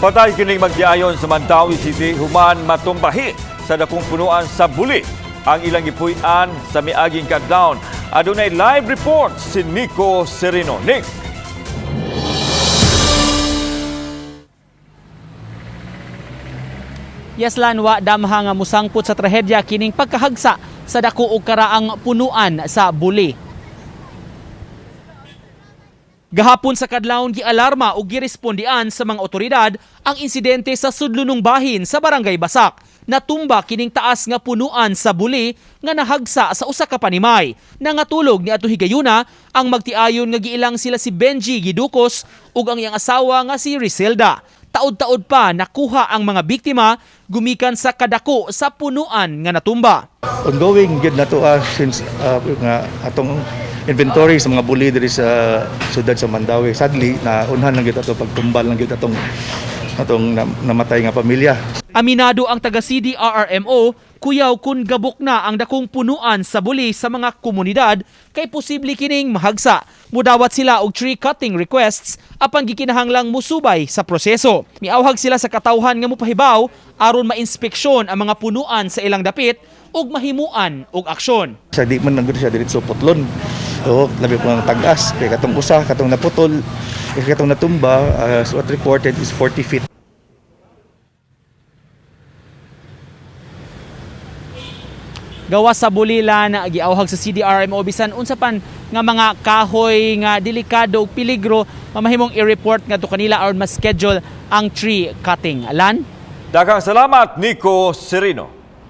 Patay kining magdiayon sa Mandaue City human matumbahi sa dakong punuan sa buli ang ilang gipuy-an sa miaging kadlawon. Adunay live report si Nico Serino. Nick. Yes, Lanwa, damha nga musangpot sa trahedya kining pagkahagsa sa dako og karaang punuan sa buli. Gahapon sa kadlawon, gialarma ug girespondian sa mga otoridad ang insidente sa sudlunong bahin sa Barangay Basak. Natumba kining taas nga punuan sa buli nga nahagsa sa usa ka panimay. Nangatulog ni ato higayuna ang magtiayon nga giilang sila si Benji Giducos ug ang iyang asawa nga si Riselda. Taod-taod pa nakuha ang mga biktima gumikan sa kadako sa punuan nga natumba. Ongoing gyud na to since nga atong inventory sa mga buli diri sa siyudad sa Mandaue. Sadly, na unhan lang gyud ato pagtumbal lang gyud atong atong namatay nga pamilya. Aminado ang taga CDRRMO, kuyaw kun gabok na ang dakong punuan sa buli sa mga komunidad kay posible kining mahagsa. Mudawat sila og tree cutting requests apan gikinahanglang musubay sa proseso. Miawhag sila sa katawhan nga mopahibaw aron mainspeksyon ang mga punuan sa ilang dapit ug mahimuan og aksyon. Sa di man lang gyud siya diretso putlon. Oo, labi po ang tag-as kay katong usa, katong naputol, kay katong natumba, so what reported is 40 feet. Gawas sa bulilan, giawhag sa CDRMO bisan unsa pan nga mga kahoy nga delikado ug peligro, mamahimong i-report ngadto kanila aron ma-schedule ang tree cutting. Alan? Daghang salamat, Nico Serino.